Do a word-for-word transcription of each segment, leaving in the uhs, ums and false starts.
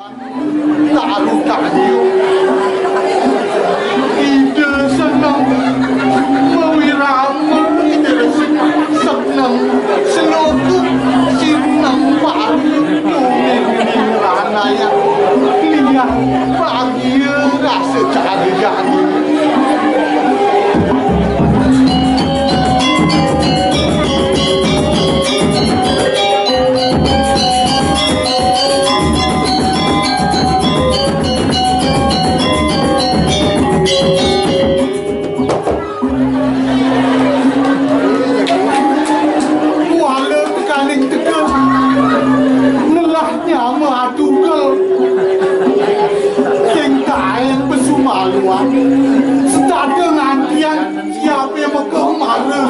Taruh tayo. Ida seneng mawirama, ida seneng seloku, seneng paru, kuning ranaya. Liang bahagia rasa cahaya. Kuala tekaning teka, ngelah nyama atugel. Sing kaen pesumaluan, setata ngantian. Siapa yang mekeh mara?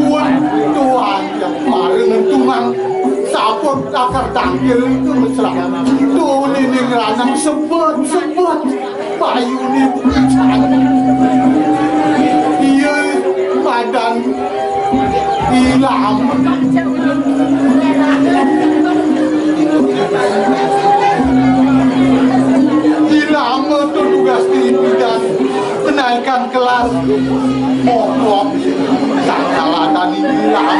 Tuan, tuan, mara ngentungan. Saput lakar tangkil itu mesra. Tuh, nining ranang sebet, sebet. Bayune bukan. Iya, badan ilang. Ilang tuh tugas di bidan. Kenaikan kelas. Mokok. Tak kalah tani bilang.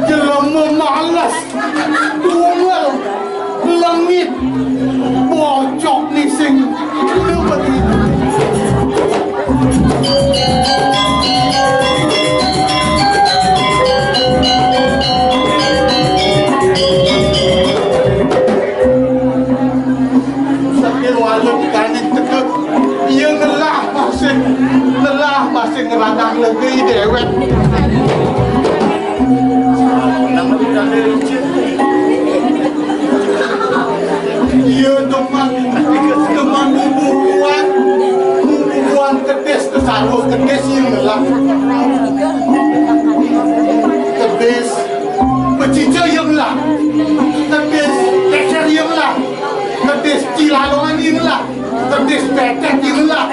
Jelema males. Tunggal. Lengit. Bocok ni sing. Sambil walut kaning tekep. Iya ngelah masih. Ngelah masih ngeranang lagi dewek. Iya, teman, teman bubuhan, bubuhan kedis, kesaruh kedis, iya ngelah. Kedis, pecica, iya ngelah. Kedis, keser, iya ngelah. Kedis, cilalongan, iya ngelah. Kedis petet ngelah.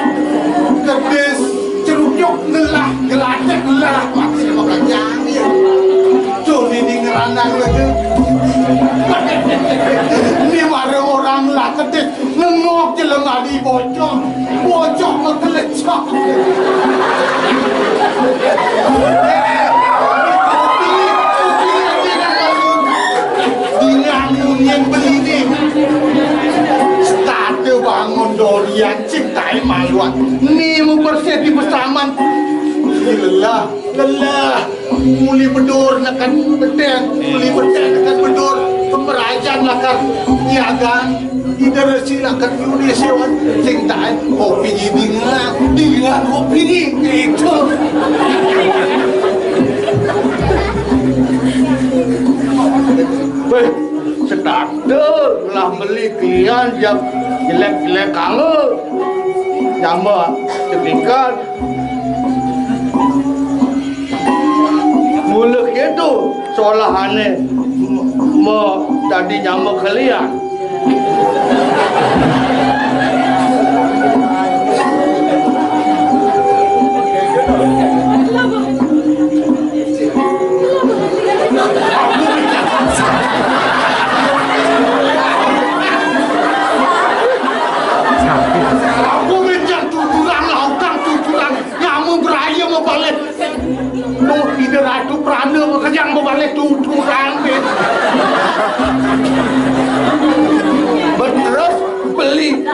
Kedis cerucuk ngelah. Gelatek ngelah. Mati sama kerjaan ya. Tuh, ini ngeranang lagi. Ini mara orang ngelah kedis. Nengok jelema di bocor. Bocor mengkelecak. Dengan munyin beli ni. Start bangun dorian. Ciptai maluan. Ni mu bersih di besaman. Lelah, lelah. Muli bedur nekan bedeng, muli bedeng nekan bedur. Pemerajan lakar niaga. Ida resi lakar yudi sewan. Sing tahan kopi dingan, dingan kopi itu. Weh, setada lah beli kalian jam jelek-jelek kala. Nyama cekikan. Mula kitu solahane me-, me-, dadi nyama kalian. Aku ngejar tuturan, laukang tuturan, kamu beraya mau balik. Tuh, ida Ratu Prana mau kejang mau balik tuturan, Bit. Beterus beli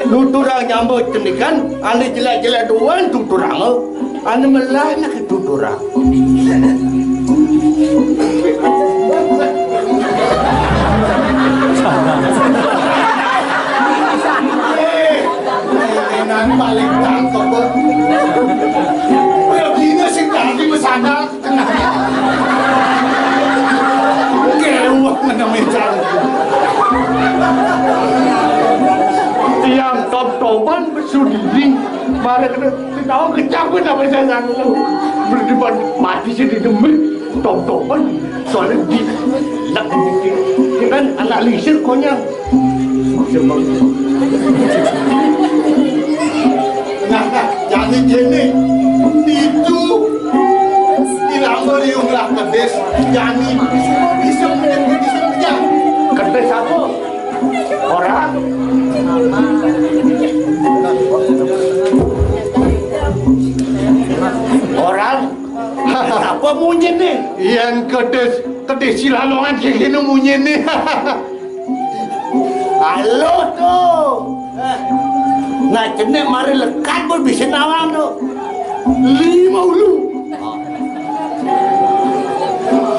tuturan nyambut cendikan, ane jelek-jelek doang tuturan. Ane melah nak itu orang. Enan paling tangkep. Udah gini sih tadi bersandar. Kewak menemui cara. Tiang top-topan besudini. Mari kena Tahu kecap pun tak bisa sanggup. Berdebat mati sih di demi. Tong-tongan soalnya di nak dikit. Kita Anak lingsir konyang. Nah, nah, jani kéné. Ditu dilamar iwang lah kedis. Jani, semua bisa menjadi bisa menjadi. Kedis apa? Orang. Orang. Apa munyiné? Yén kedis, kedis Silalongan kéné munyiné. Halo to. Nah, cenik mari lekat pun bisa nawang to. Lima ulu.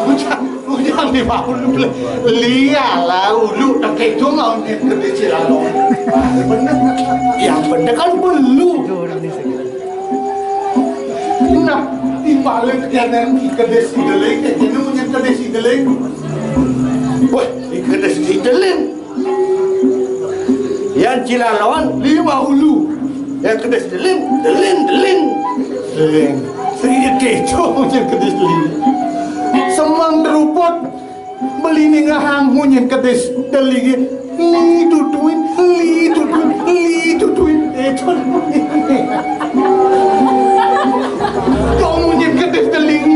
Ujang, ujang lima ulu. Lialah ulu tak itu mau ni kedis Silalongan. Bener. Yang bener kan perlu. Nah, timbale kéné kedis Sideling, kéné munyin kedis Sideling. Wah, kedis Sideling. Yang Silalongan lima ulu. Yang kedis Sideling, Deling, Deling. Deling. Sing gedé munyin kedis Deling. Semeng ruput. Beli ningahang munyin kedis Deling. Li duduin, li duduin, li duduin. Eh, tuh. Tuh munyin kedis Deling.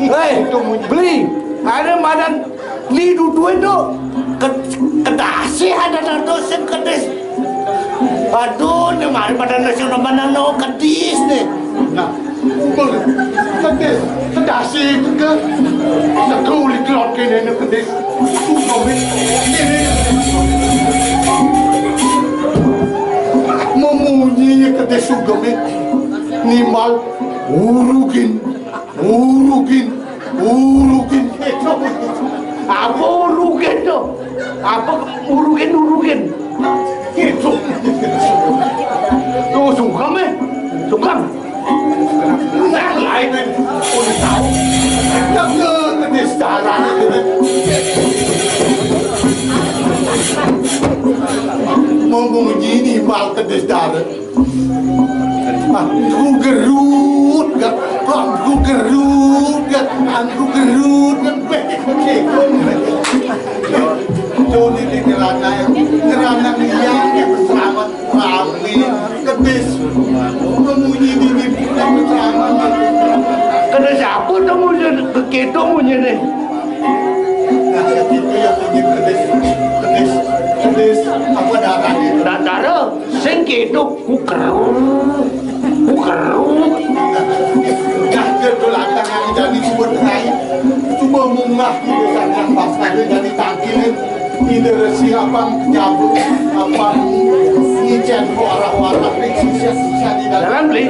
Hei, tuh munyin. Beli, ada badan li duduin tuh. Ke-, kedasi ada dosen kedis. Aduh, né mari pada nasi mana no kedis né. Nah, bang, kedis, kedasi itu ke. Sekali kelot kéné né kedis. Suka, Bik. Ini. Memunyi kedis suka, Bik. Nimbal urugin, urugin. Urugin. Apa urugin to? Apa urugin, urugin? Itu. Tuh, sungkem, eh. Sungkem. Nah, lain, eh. Udah tahu. Yang ke, ke desa, eh. Ngomong gini, mal ke desa, eh. Angku gerut, Kak. Angku gerut, Kak. Angku gerut, Kak. Joni di kerana, kerana yang selamat rame, kedis. Memunyi di, di, di kerana. Kedis apa tu munyi? Begitu munyi ni. Nah, itu yang munyi kedis. Kedis, kedis. Apa darahnya? Darah. Sing kéto kukeruk, kukeruk. Dah, dia tu lantang yang jadi cuba dengai. Cuba munggah di desa yang pas tadi jadi tangkilin. Ida resi abang nyabu, abang ngicén ko arah-arah, sisa-sisa di dalam. Jalan, Beli.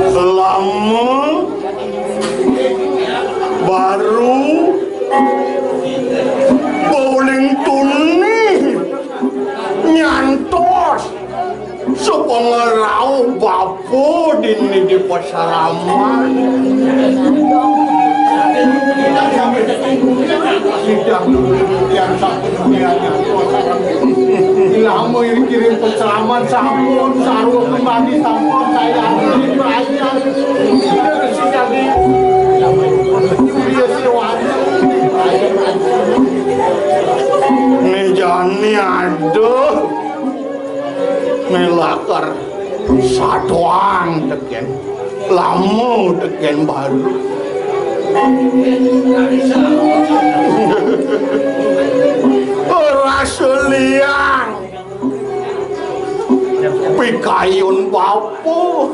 Selama baru bowling tuni nyantos sepengerau bapa dini di pasaraman. Sidang dulu yang satu dunia nyantos. Ilmu kirim penceramah sampun, sarwa kembali sampun, saya asli belajar. Dia mesti jadi Yulia Siwani. Né jani ada. Né lakar satuang tekén. Lama tekén baru. Rasa liang. Kayun bapa.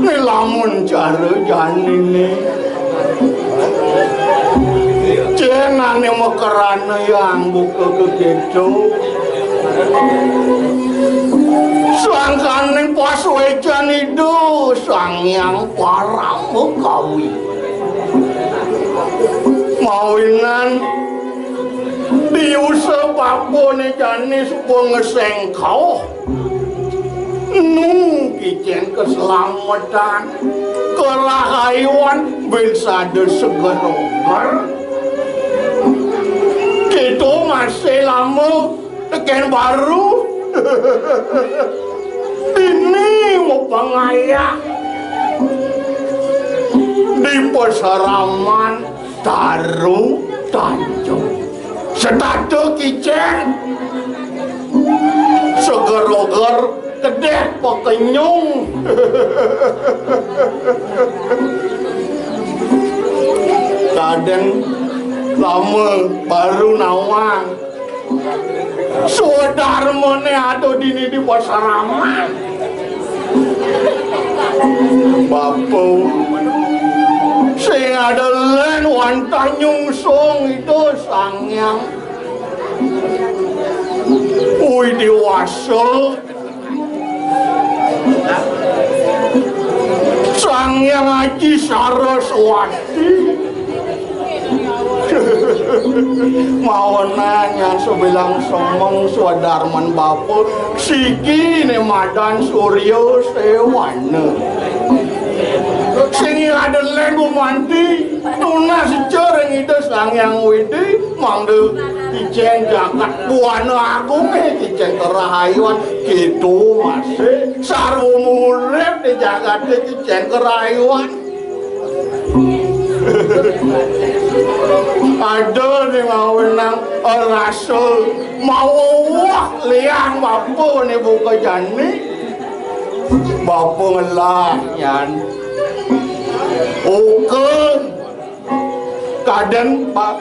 Né lamun cara janiné. Cén ané makerana yang buka kekéto. Sangkaning pasuécan Ida Sang Hyang Paramakawi. Mawinan diusa bapané jani suba ngeséngkoh. Nu kicén keslametan, kerahayuan, bin sada seger-oger. Kéto masih lama tekén baru. Dini mupangayah di pasaraman Taru Tanjung. Setata kicén. Seger-oger kedéh pakenyung. Kadén lama baru nawang. Swadarmané ada dini di pasaraman. Bapa, sing ada lén wantah nyungsung Ida Sang Hyang Widi Wasa. Sang Hyang Aji Saraswati. Mawinan nyan sabilang semeng swadarman bapa, sikiné madan Surya Séwana. Sing ada lén gumanti, nunas ica ring Ida Sang Hyang Widi, mangda kicén jagat buana agungé, kicén kerahayuan, kéto masih sarwa urip di jagaté kicén kerahayuan. Ada né mawinan rasa mawa wah liang bapa né buka jani. Bapa ngelah nyan. Oké. Kadén, Pak,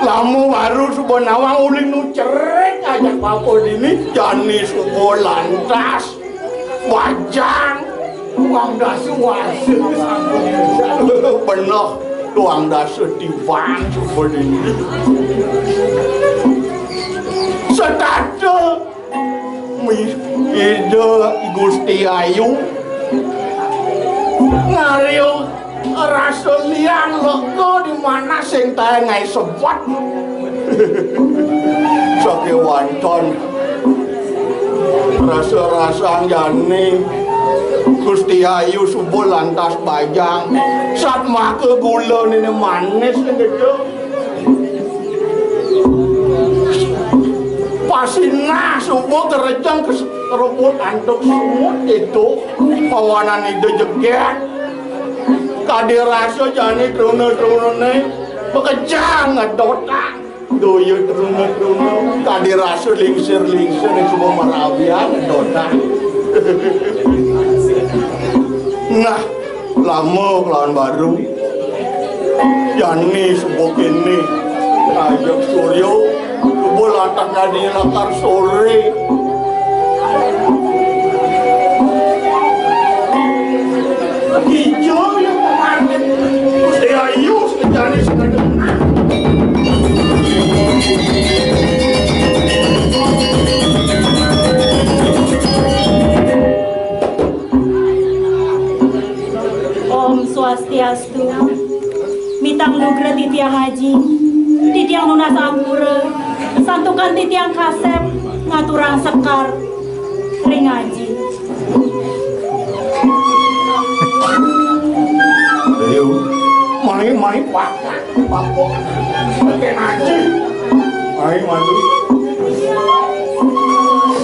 lama baru suba nawang uli nu cerik ajak bapa dini, jani suba lantas. Bajang. Tuang dasa warsa. Beneh, tuang dasa tiban suba dini. Setata. Mi-, Ida Gusti Ayu. Ngarya rasa liang lega di manah sing taén ngaé sebet. Sakéwanten rasa-rasang jani Gusti Ayu suba lantas bajang. Satmaka gulaniné manis gedé. Pasinah suba kerejang ka s-, rebut antuk semut itu, pawanan Ida jegég. Kadi rasa jani truna-trunané makejang ngedotang. Daya truna-truna, kadi rasa lingsir-lingsir suba marabian ngedotang. Nah, lama kelawan baru. Jani suba kéné. Ajak Surya, suba lantas dadi lakar soré. Ijo ya pemanen. Gusti Ayu, sejani sing ada menang. Om Swastiastu. Mitang nugra titiang aji, titiang nunas ampura, santukan titiang kasép ngaturang sekar ring aji. Ayo, mai, mai, Pak. Pak, Pak. Pakai aji. Mai, maju.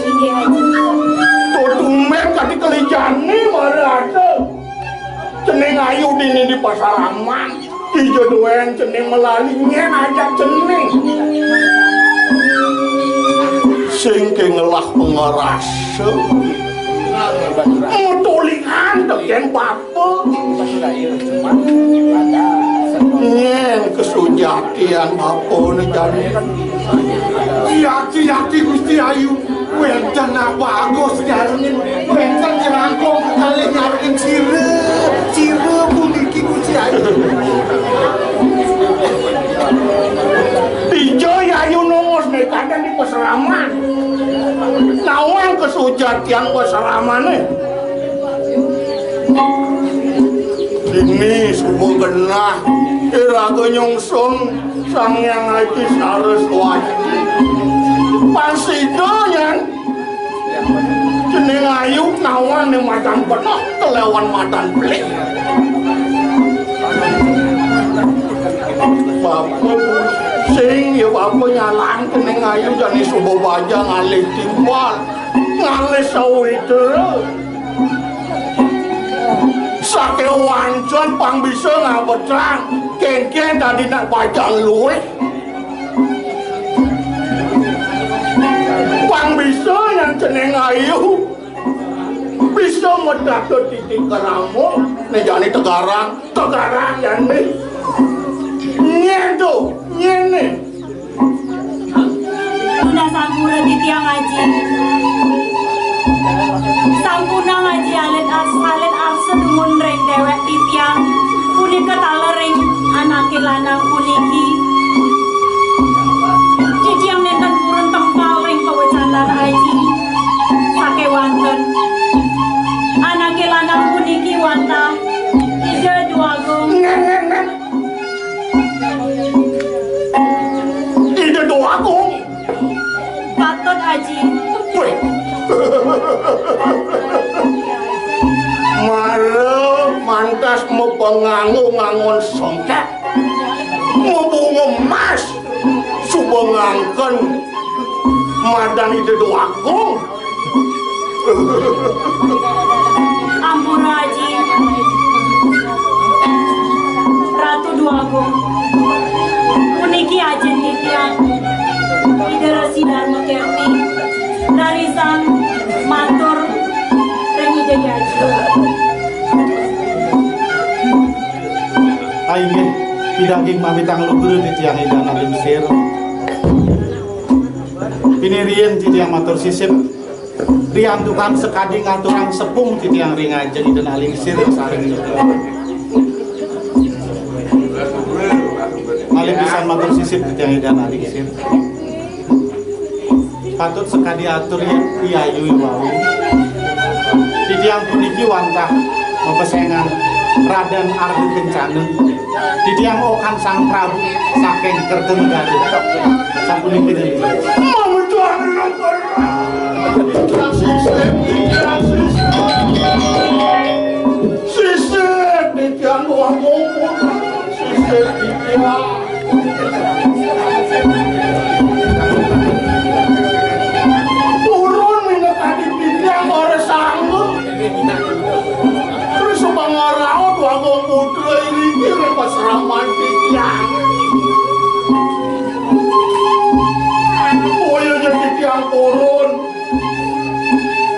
Inggih, Aji. Tuh, tumbén kadi keli jani, mara ada. Cening ayu dini di pasaraman. Ija duén cening melali nyén ajak cening. Sing ké ngelah pangrasa. Mutulingan tekén bapa. Nyén kasujatian bapané jani. Yati, yati, Gusti Ayu. Wénten apa agus nyarengin, wénten nyerangkong kalih nyarengin sira, sira puniki, Gusti Ayu. Dija Yayu nongos mekaten di pasraman. Nawang kasujatian pasramane. Dini suba genah iraga nyungsung Sang Hyang Aji Saraswati. Pang sida nyan cening ayu nawang ning madan beneh kalawan madan belik. Bapa sing ya bapa nyalang cening ayu jani suba bajang ngalih timpal, ngalih sawitra. Sakéwanten pang bisa ngabetang kénkén dadi nak bajang luih. Pang bisa nyan cening ayu. Bisa medata titik kerama, né jani tegarang, tegarang jani. Nyén to, nyén né. Tuna sampura titiang aji. Sampunang aji alit as-, alit arsa dumun ring déwék titiang. Punika taler ring anaké lanang puniki. Titiang nénten purun tempal ring pawecanan aji. Sakéwanten. Anaké lanang puniki wantah Ida Déwagung. Ida Déwagung. Patut, Aji. Wéh. Mara mantas mapangango ngangon songkak, mabunga emas, suba ngangken madan Ida Déwagung. Ampura, Aji. Ratu Déwagung. Puniki ajin titiang, Ida Resi Dharma Kerti, rarisang matur ring Ida Déwagung. Inggih, pidaging mamitang lugra titiang Ida Nalingsir. Piniriin titiang matur sisip. Riantukan sakadi ngaturang sepung titiang ring ajeng Ida Nalingsir sareng Ida. Malih pisan matur sisip titiang Ida Nalingsir. Patut sakadi atur ya, Yayu wau. Titiang puniki wantah mapesengan Raden Arga Kencana. Titiang okan Sang Prabu saking Kertanegara. Sapunika niki. Mametuan nomor. Sisip, sisip. Sisip, titiang wah mumpun. Sisip, titiang. Purun minakadi titiang ora sanggup. Terus pangarau Déwagung Putra iriki ring pasraman titiang. Boya ja titiang purun.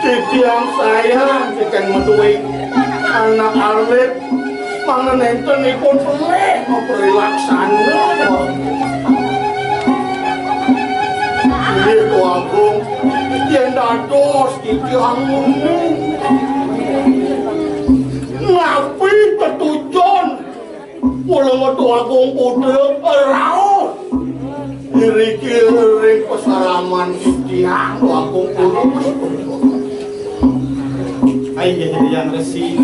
Titiang sayang titiang madué anak alit. Mangda nénten ipun pelih maprilaksana. Inggih, Déwagung, yén dados titiang nguni, napi tetujon Déwagung Putra rauh iriki ring pasraman titiang, Déwagung Putra? Ai, ya, Hyang Resi.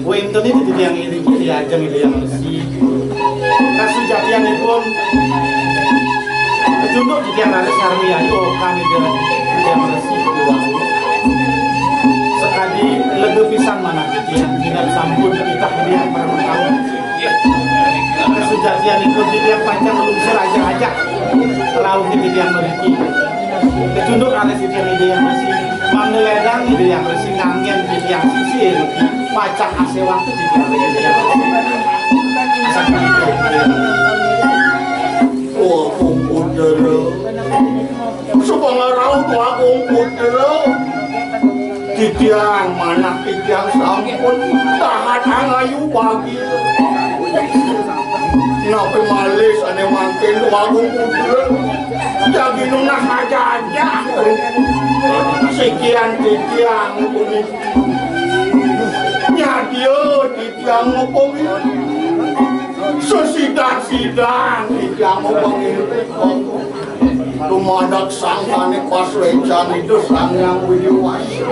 Wénten ing titiang iriki ri ajeng Ida Hyang Resi. Kasujatianipun kacunduk titiang raris sareng Yayu okan Ida Hyang Resi. Sakadi lega pisan manah titiang minab sampun titah Ida Hyang Paramakawa. Kasujatianipun titiang pacang nglungsur ajak-ajak rauh titiang mriki. Kacunduk raris titiang Ida Hyang Resi. Mangda lédang Ida Hyang Resi nganggén titiang sisir. Pacang aséwang titiang Ida Hyang Resi. Asapunika. Wah, Putra. Supangarauh Déwagung Putra. Titiang manah titiang sampun tahatang ayu bagia. Napi malih sané mangkin Agung Putra? Jagi nunas aja-aja. Sikian titiang puniki. Nyadya titiang mapangiring. Sesidan-sidan titiang mapangiring. Dumadak sangkané pasuécan Ida Sang Hyang Widhi Wasa.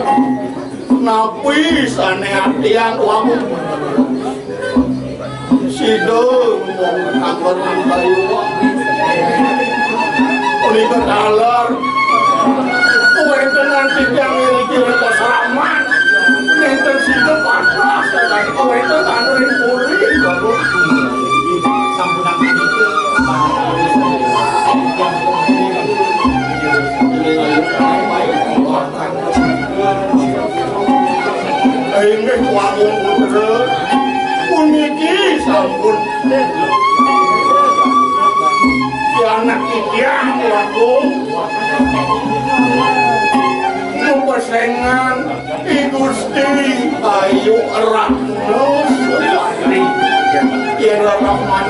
Napi sané atiang Agung? Sida mung kanggé kayuh. Punika taler. Kuwéntenan titiang ngriki ring pasraman. Nénten sida pantes, kuwéntenan ring puri. Sampunang punika, Inggih, Agung Putra. Puniki sampun pianak titiang, Agung. Mapesengan I Gusti Ayu Ratna Sari. Yen Rahman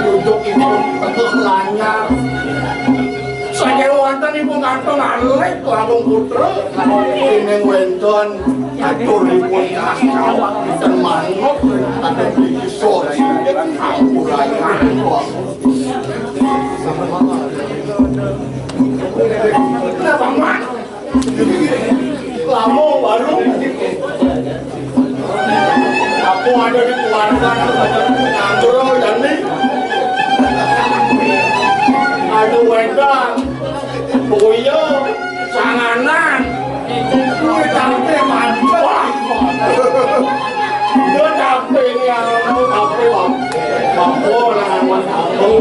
dudukipun tengah lanyar. Sakéwanten ipun kantun alit Agung Putra. Dening wénten aturipun Kawak ten manut adat desa. Ampurayan. Kenapa, Mak? Lama baru. Aku ada di keluarga nganggur, Jani. Ada wedang, boya, sanganan. Kuwi tangke mantep. Dia tangke ini, anu, tangke bang-, bangko, lah, awan bangko.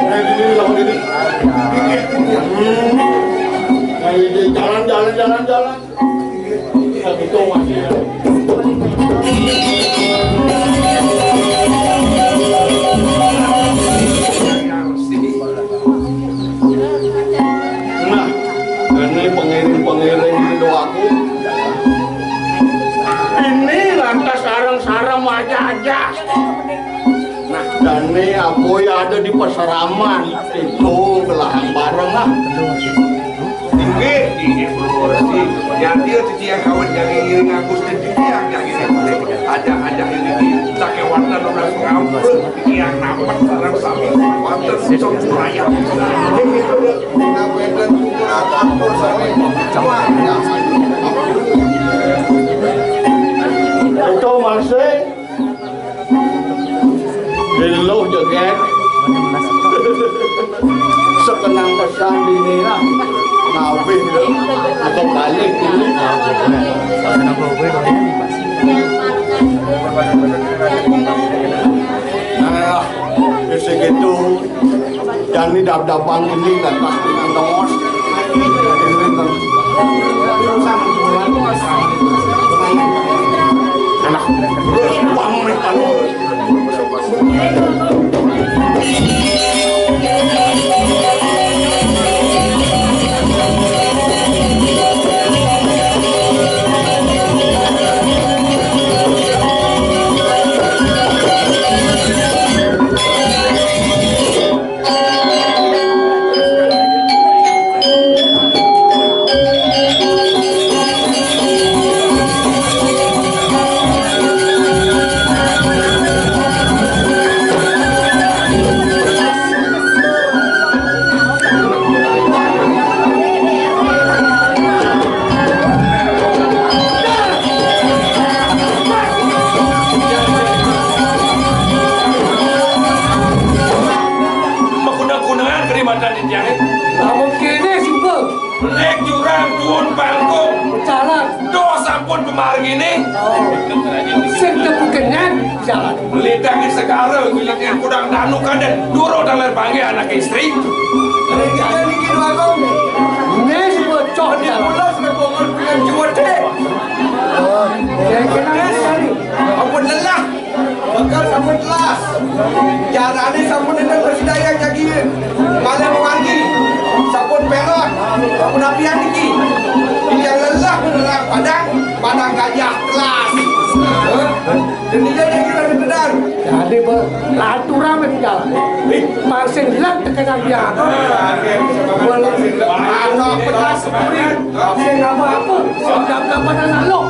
Nah, ini, ini, ini. Hmm. Nah, ini, jalan, jalan, jalan, jalan. Nah, gitu, Mas. Nah, ini pengiring-pengiring itu aku. Ini lantas sareng-sareng wajah-wajah. Nah, dane apa ya ada di pasraman itu, belahan bareng lah. Inggih, inggih, Guru Resi. Yati titiang kawin jagi ngiring Agus titiang jagi. Ada-ada ini, sakéwanten ora ngampun, titiang nampet sareng sami wonten sampurayan. Ngapunten, sampun atur sami. Itu masih Lho, joget. Sekenang pesan dini lah. Ngawih lho. Atau balik dulu. Nah, di situ. Jani dap-dapan ini kan pasti nonton. Enak. Terus uang nih, Pak. Maguna-gunaan kaliwatan titiangé. Lamun kéné suba. Ring jurang tuun pangkung. Jalan. Duh, sampun pamarginé. Oh. Sing tepukengan jalan. Melintangin segara, ngilengin kudang danu kadén. Durung taler panggih anak istri. Ring jalan niki, Dwagung. Né suba coh jalan. Pulas ring pokok dengan juwet. Oh, ya, kenal sekali. Ampun lelah. Bekal sampun telas. Jarané sampun nénten prasida jagi malih mamargi. Sampun pélot. Sampun apian niki. Titiang lelah menerang padang, padang gajah telas. Heh? Dan dia jagi rada tedar. Jadi, Pak. Aturan meninggal. Masih hilang tekenan dia. Walau pedas kuring, sing apa-apa, sing apa-apa anak lo.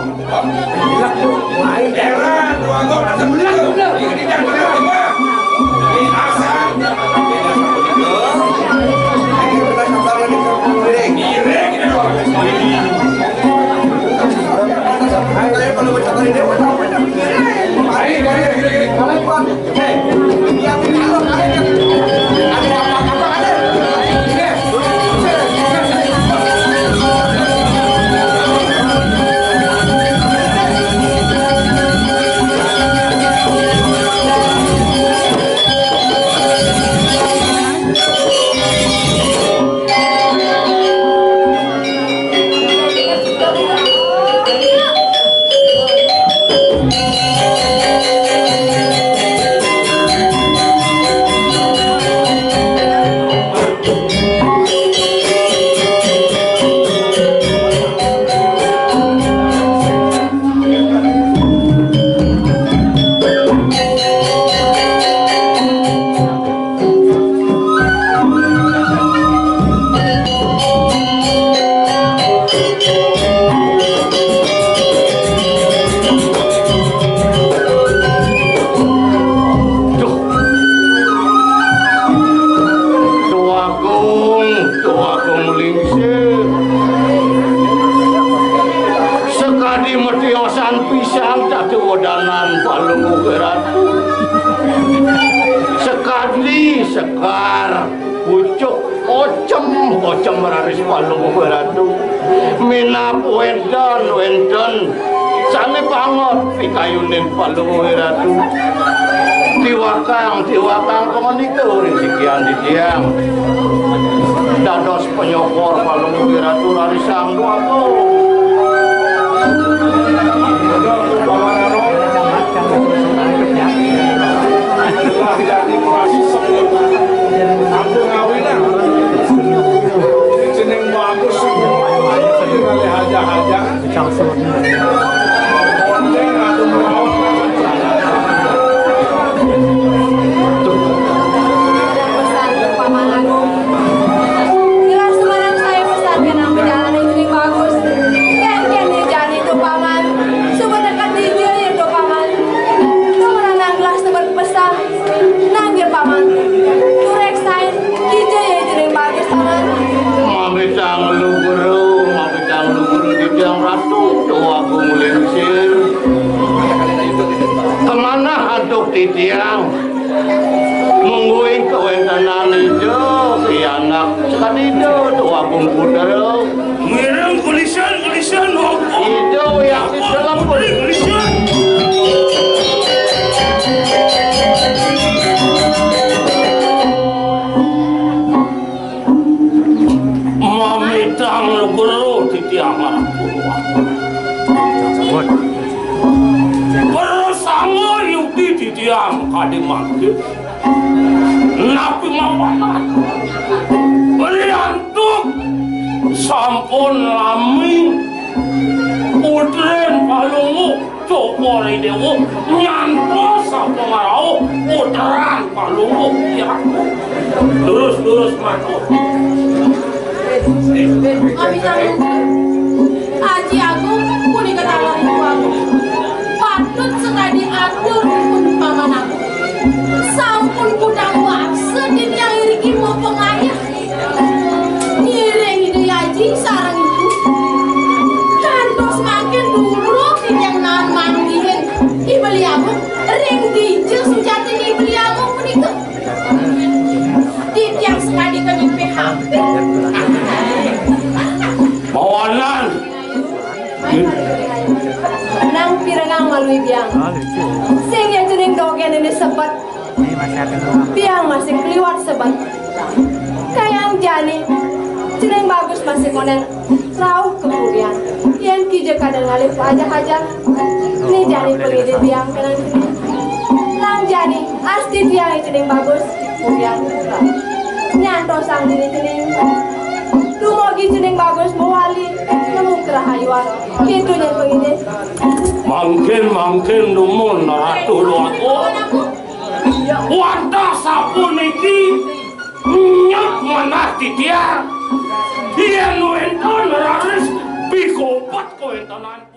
Heran, dua gol. Bulan, bulan. Duh. Duh Agung, Duh Agung Lingsir. Sekadi metiosan pisang tak wedanan Palungguh Ratu. Sekadi sekar pucuk ocem, ocem raris Palungguh Ratu. Minab wénten, wénten sané banget pikayunin Palungguh Ratu. Tiwakang, tiwakang panganika ring sikian titiang. Dados penyokor Palungguh Ratu raris Sang Dwagung. Ampun ngawinang. Jeneng bagus. Ayo, ayo, ayo, aja-aja. Konceng atuh melawan. Pesan Paman Agung. Jelas sebarang saya pesan kenang perjalanan ini bagus. Ken ken jani itu Paman. Suba dekat di itu Paman. Itu meranang gelas sebar pesan. Nanggih Paman. Tureksain kija ya jeneng bagus Paman. Mamitang luhur, mamitang luhur titiang Ratu Déwa Agung Lingsir. Kamanah antuk titiang mungguing kawéntenan ija pianak sakadi ida Déwa Agung Putra. Ngiring kulisan, kulisan, nopo? Ida Hyang Sida Lempung. Kulisan. Mamitang luhur titiang Ratu. Bersama yukti titiang kadi mangkin. Napi mawanan? Beri antuk sampun lami putrin Palungguh Cokor I Déwa nyantos sampun ngrauh putran Palungguh. Ya. Terus, terus matur. Aji Agung punika taler Ibu Agung. Patut sekadi atur pun Paman Agung. Sampun kudang waksa titiang iriki mapangayah. Ngiring Ida Aji sareng Ibu. Kantos mangkin durung titiang naen manggihin I Beli Agung ring dija sujatin I Beli Agung punika. Titiang sakadi kami P H P. Mawanan. Nang pirengang malui biang. Sing ya cening dogén ini sebet. Biang masih kliwat sebet. Kayang jani, cening bagus masih konen. Rauh kemudian, yén kija kadén ngalih ajah-ajah, né jani pangidih biang kenang cening. Nang jani, asti tiang cening bagus, kemudian nyantosang diri cening. Dumugi cening bagus mawali nemu kerahayuan. Kitu nyén pangidih. Mangkin, mangkin dumun Ratu Déwa Agung. Iya, Wantah sapuniki nyep manah titiar. Yén wénten raris pikobet kawéntenan.